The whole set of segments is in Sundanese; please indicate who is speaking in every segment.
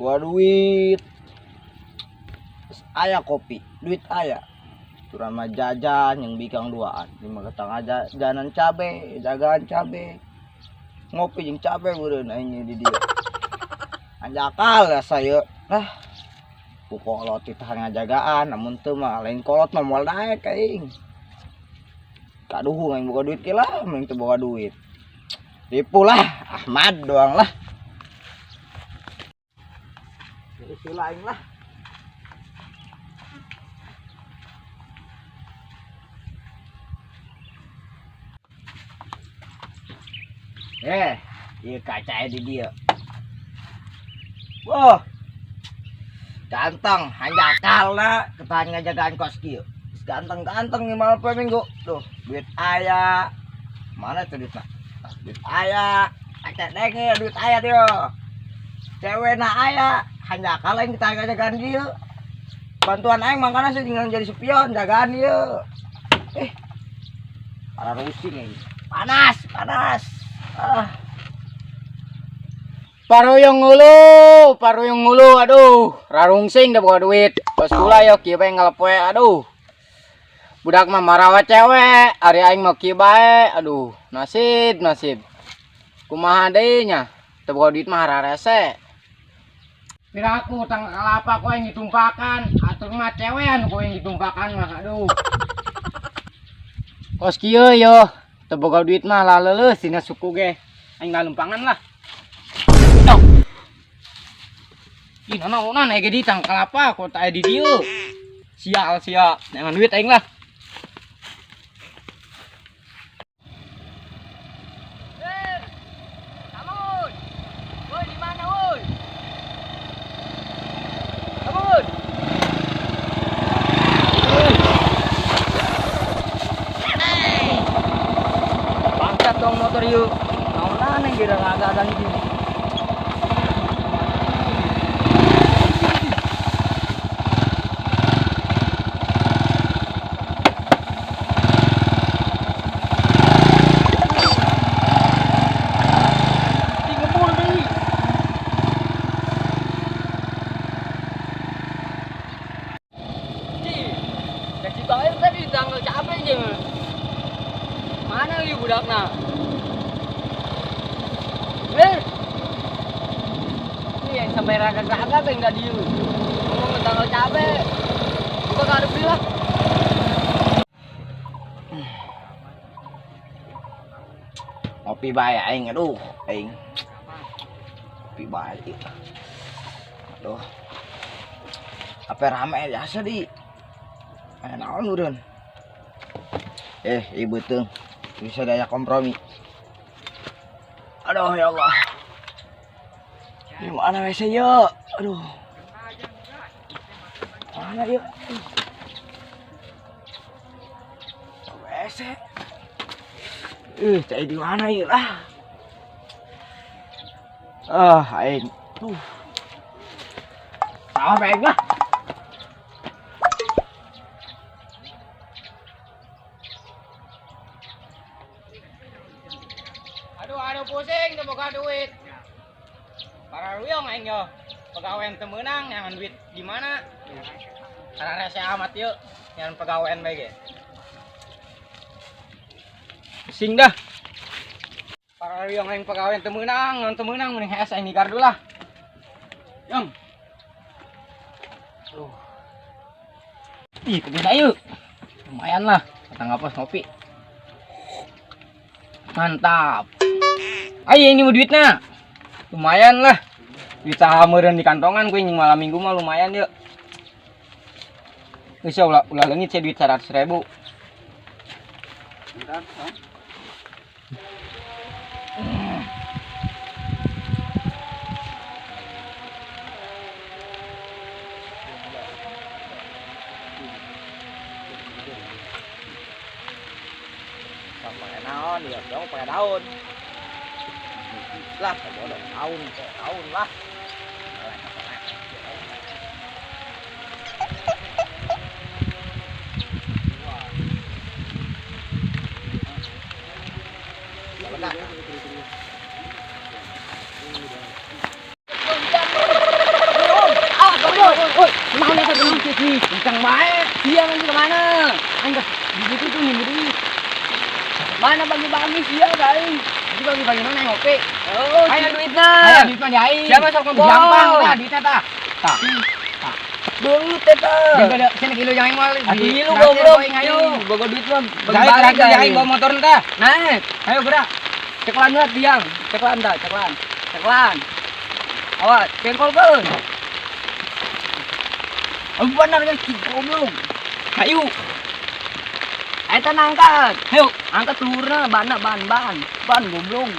Speaker 1: Gua duit. Terus aya kopi, duit aya. Turun mah jajan yang bikang duaan. Lima ketang aja jajanan cabe, jagaan cabe. Ngopi jeung cabe meureun aing di dieu. Anjakal asa ieu. Lah. Ku kolot ditahan ngajagaan, namun teu mah lain kolot mah moal daek aing. Kaduhung aing boga duit ge lah, aing teu boga duit. Tipu lah, Ahmad doang lah. Jadi lain lah. Ieu kaca di dia. Wah. Ganteng, hanjakal na ketahan ngajagaan kos kieu. Ganteng-ganteng nih malam poe minggu. Duh, duit aya. Mana tuh duitna? Duit aya. Kaca denge duit aya dia. Cewek na aya, hanjakal aing ketahan ngajagaan dieu. Bantuan aing mangkana sih tinggal jadi spion jagaan dieu. Para rusing aing. Panas, panas. Ah.
Speaker 2: Paruyung ngulu, aduh, rarungsing dah boga duit. Kos kula yo kieu bae ngalepoe, aduh. Budak mah marawa cewek, ari aing mah kieu bae, aduh, nasib, nasib. Kumaha deui nya? Teu boga duit mah hararese. Piraku tang kalapa ku aing ditumpakan, atur mah cewean ku aing ditumpakan mah, aduh. Kos kieu yo, teu boga duit mah laleuleus dina suku ge. Aing lalumpangan lah. Ih, nanaonan aya ge di tang kalapa kok teh di dieu. Sial, sial. Neangan duit aing lah. Kamun. Woi, di mana woi? Kamun.
Speaker 1: Bangsat dong motor yuk. Naonan yang kira kagak gini.
Speaker 2: Mana ieu budakna? Ini yang sampai raga-raga teh enggak dieu. Ngomong tanggal cabe. Buka ka beli lah.
Speaker 1: Ngopi bae aing, aduh, aing. Ngopi bae. Aduh. Apa rame biasa di. Aya naon urang? Ibu tuh bisa daya kompromi. Aduh ya Allah. Di mana WC yo? Aduh. Mana yo? WC. Cai di mana yo lah? Ah, aing. Tuh. Salah aing lah.
Speaker 2: Aduh, aduh pusing teu boga duit. Para ruyong aing yo. Pegawaian teu meunang nyangan duit di mana? Karena rese amat yeuh nyangan pegawaian bae ge. Pusing dah. Para ruyong aing pegawaian teu meunang, ngan teu meunang mending hees aing di gardu lah. Yong. Aduh. Ih, kebun ayu. Lumayan lah, kata ngapos ngopi. Mantap. Ayo ini mau duitnya. Lumayan lah. Duit meureun di kantongan kuing malam minggu mah lumayan yuk. Geus ya, ulah leungit sia duit 100.000.
Speaker 1: Pakai naon ya, dong pakai daun. Lah, bodoh daun, daun lah.
Speaker 2: Cik, kencang bae. Iya, nanti kemana? Aing geus di situ tuh nyium duit.
Speaker 1: Mana bagi-bagi sia aing.
Speaker 2: Nanti bagi-bagi mana yang ngopi?
Speaker 1: Oh,
Speaker 2: Ayo
Speaker 1: duitna.
Speaker 2: Ayo duit mah di aing.
Speaker 1: Siapa sok ngebong?
Speaker 2: Gampang tah duitnya tah. Tah.
Speaker 1: Beungeut eta.
Speaker 2: Jeung ada cenah kilo yang aing moal.
Speaker 1: Atuh ilu goblok.
Speaker 2: Ayo.
Speaker 1: Boga duit mah
Speaker 2: Bagi
Speaker 1: bagi-bagi
Speaker 2: bagi aing bawa motor tah.
Speaker 1: Naik.
Speaker 2: Ayo gerak.
Speaker 1: Ceklan lah tiang. Ceklan dah, ceklan. Ceklan. Awas, kengkolkeun. Aku benar guys, goblok.
Speaker 2: Ayo.
Speaker 1: Eta nangkat.
Speaker 2: Ayo.
Speaker 1: Angkat luhurna, ban ban ban. Ban goblok.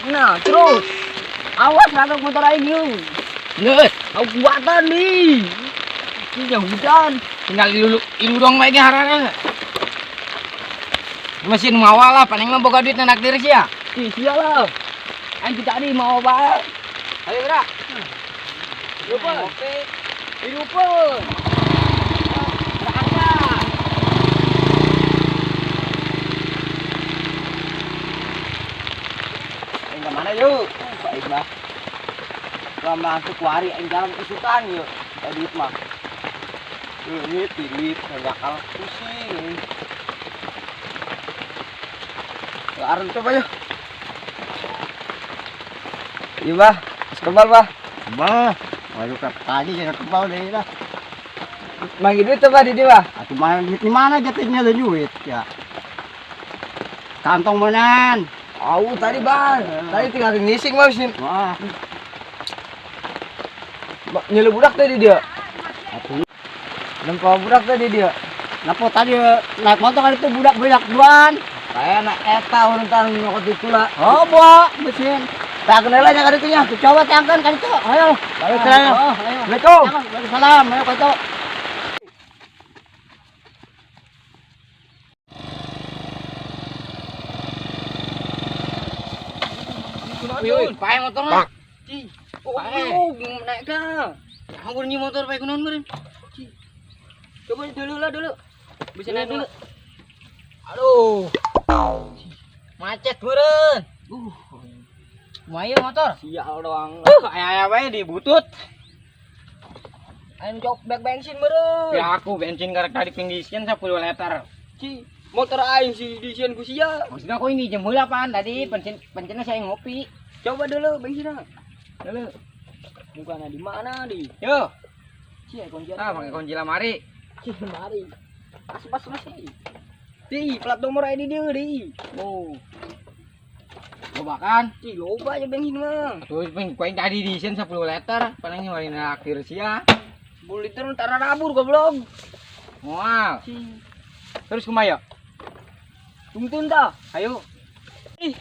Speaker 1: Nah, terus. Awas ratok motor aing yeuh.
Speaker 2: Geus.
Speaker 1: Aku kuatan nih. Ini hujan.
Speaker 2: Tinggal ilu ilu dong bae ge harana. Mesin mawa lah, paling mah boga duit naktir sia.
Speaker 1: Ih, sialah. Aing tadi mau bae.
Speaker 2: Ayo gerak.
Speaker 1: Lupa. Lupa.
Speaker 2: Berangkat.
Speaker 1: Aing ke mana yuk? Baik mah. Lama masuk wari aing jalan isukan yuk. Ada duit mah. Duit, duit, bakal pusing. Arun coba yuk. Iya bah, kebal bah.
Speaker 3: Bah, waduh tadi jangan kebal deh lah.
Speaker 1: Manggil duit coba di dia bah.
Speaker 3: Atuh mana duit di mana jatuhnya ada duit ya. Kantong menan.
Speaker 1: Au tadi bang, tadi tinggal ngising mah sih.
Speaker 3: Wah,
Speaker 1: Nyeluk budak tadi dia.
Speaker 3: atuh
Speaker 1: Nempel budak tadi dia.
Speaker 3: Napa tadi naik motor kali itu budak-budak duaan.
Speaker 1: Kayak anak eta urang nyokot itu lah.
Speaker 3: Oh, buah mesin.
Speaker 1: Tak kenal aja kali itunya.
Speaker 3: Tuh coba tangkan kali itu. Ayo.
Speaker 1: Ayo, ayo.
Speaker 3: Oh, ayo.
Speaker 1: Assalamualaikum.
Speaker 3: Waalaikumsalam. Ayo kali itu.
Speaker 2: Wih, wih, pae motor mah.
Speaker 1: Oh, naik dah.
Speaker 2: Aku nyi motor pae kunaon meureun.
Speaker 1: Coba dulu lah dulu. Bisa naik dulu.
Speaker 2: Aduh. Macet meureun. Lumayan motor.
Speaker 1: Sial doang.
Speaker 2: Aya-aya wae dibutut.
Speaker 1: Aing cok bek bensin meureun.
Speaker 2: Ya aku bensin karek tadi pinggisian 10 liter.
Speaker 1: Ci, motor aing si diisian ku sia.
Speaker 2: Maksudnya aku ini jam heula pan tadi bensin bensinnya saya ngopi.
Speaker 1: Coba dulu bensinnya. Dulu. Bukan di mana di?
Speaker 2: Yo,
Speaker 1: Ci, kunci.
Speaker 2: ah pakai kunci lemari.
Speaker 1: Ci, mari. Pas pas masih. Di plat nomor ID dia di. Oh,
Speaker 2: Coba kan.
Speaker 1: ci loba aja bensin mah.
Speaker 2: Terus peng koin tadi diisian 10 liter, paling ngeluarin traktir sia.
Speaker 1: 10 liter ntar nabur goblok.
Speaker 2: Moal.
Speaker 1: Ci,
Speaker 2: Terus kumaha ya?
Speaker 1: tungtun ta.
Speaker 2: Ayo.
Speaker 1: Ih,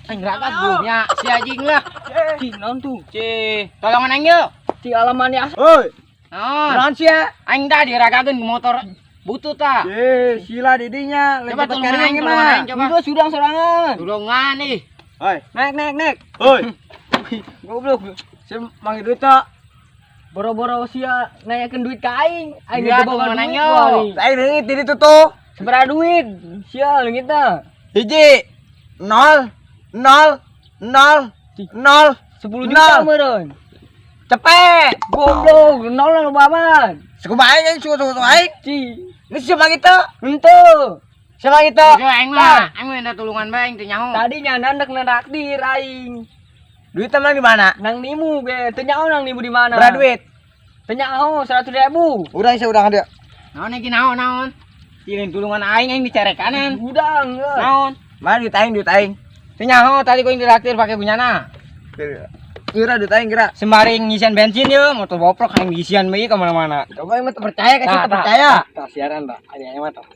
Speaker 2: Aing rakat nya, si anjing lah.
Speaker 1: Ci, naon tuh?
Speaker 2: Ci, tolongan aing yo.
Speaker 1: Ci alamannya asal.
Speaker 3: Hoi,
Speaker 2: Naon?
Speaker 3: naon sia?
Speaker 2: Aing tadi ragakeun ke motor butut ta.
Speaker 3: Eh, sila didinya,
Speaker 2: Coba tulungan aing, tulungan aing coba.
Speaker 1: Enggak surang sorangan.
Speaker 2: Tulungan nih.
Speaker 3: Hoi,
Speaker 1: Naik naik naik.
Speaker 3: hoi.
Speaker 1: Goblok.
Speaker 3: Sia manggil duit tak?
Speaker 1: Boro-boro sia nanyakeun duit ka aing. Aing
Speaker 2: Iya,
Speaker 1: teu boga
Speaker 2: tulungan
Speaker 1: duit.
Speaker 2: aing yo.
Speaker 1: woi.
Speaker 3: Aing leungit di ditu tuh.
Speaker 1: Sabaraha duit? Sia leungit tah.
Speaker 3: Hiji, nol, nol, nol, nol,
Speaker 1: 10 juta
Speaker 3: Nol.
Speaker 1: meureun.
Speaker 3: Cepet.
Speaker 1: Goblok, nol lah loba amat.
Speaker 3: Sekumaha aing suku-suku aing.
Speaker 1: Ci,
Speaker 3: Ini siapa gitu?
Speaker 1: henteu.
Speaker 3: Siapa gitu?
Speaker 2: Yo aing mah, aing mah minta tulungan bae aing teu nyaho.
Speaker 1: Tadi nyana ndek neraktir aing.
Speaker 3: Duit emang di mana?
Speaker 1: Nang nimu ge, teu nyaho nang nimu di mana?
Speaker 3: Berapa duit?
Speaker 1: Teu nyaho 100.000.
Speaker 3: Udah saya udah dia.
Speaker 2: Naon iki naon naon? Cilin tulungan aing aing dicarekanan.
Speaker 1: Gudang. Ge.
Speaker 2: Naon?
Speaker 3: Mana duit aing, duit aing.
Speaker 2: Teu nyaho tadi ku aing ditraktir pake gunyana.
Speaker 3: Kira duit aing kira.
Speaker 2: Sembari ngisian bensin yo, motor boprok aing ngisian bae ka mana-mana.
Speaker 3: Coba aing mah teu percaya ka
Speaker 2: Tah,
Speaker 3: teu percaya.
Speaker 2: Tah siaran tah, ada aing mah tah.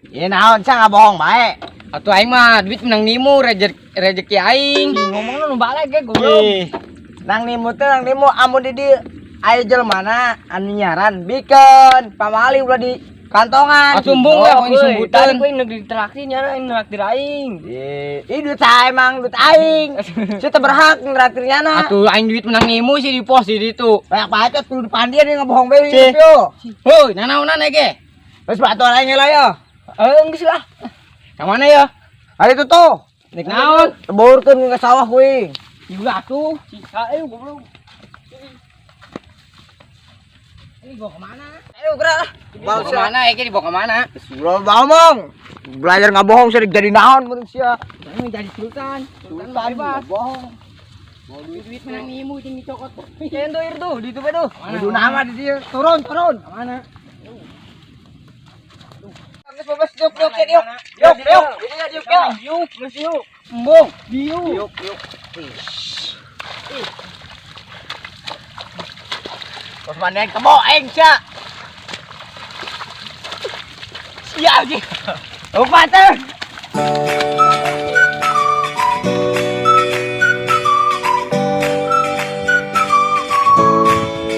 Speaker 3: Ieu naon sia ngabohong bae.
Speaker 2: Atuh aing mah duit menang nimu rezeki rezeki aing.
Speaker 1: Ngomongna nu balik ge goblok.
Speaker 3: Ih, nang nimu teh nang nimu amun di dieu aya jelema anu nyaran bikeun pamali ulah di kantongan.
Speaker 2: Atuh embung lah kok
Speaker 1: Tadi
Speaker 2: disumbutan.
Speaker 1: ku aing ndek ditraktir nyana aing neraktir aing.
Speaker 3: Ih, ih duit saya emang duit aing. Sia teu berhak ngeraktir nyana.
Speaker 2: Atuh aing duit menang nimu sih di pos di ditu.
Speaker 3: Banyak banget tuh depan dia nih ngebohong bae
Speaker 2: Cih.
Speaker 3: yo.
Speaker 2: Hoi, nanaonan ge?
Speaker 3: Terus batu aing lah ya.
Speaker 1: Eh, geus lah.
Speaker 2: Ka mana ya?
Speaker 3: Hari itu tuh.
Speaker 2: Nek naon?
Speaker 3: Teborkeun ke sawah kuing.
Speaker 2: Juga atuh.
Speaker 1: Ci, ayo goblok.
Speaker 2: Ini dibawa kemana?
Speaker 3: Ayo gerak lah.
Speaker 2: Dibawa kemana? Iki dibawa kemana?
Speaker 3: Ulah ngomong. Belajar nggak bohong sih jadi naon manusia.
Speaker 2: Ini jadi sultan. Sultan bebas.
Speaker 3: Bohong.
Speaker 2: Duit duit menang nimu jeung dicokot.
Speaker 3: Endo ir tuh, di itu tuh.
Speaker 2: Mana?
Speaker 3: Kudu nama di dia. Turun, turun.
Speaker 2: Mana?
Speaker 3: Geus bebas yuk yuk yuk. Yuk yuk. Ini ya yuk yuk.
Speaker 2: Yuk,
Speaker 3: Geus yuk.
Speaker 2: embung, biu.
Speaker 1: Yuk, yuk.
Speaker 3: Terus mana yang tebo aing sia. Sia lagi. Lupa tuh.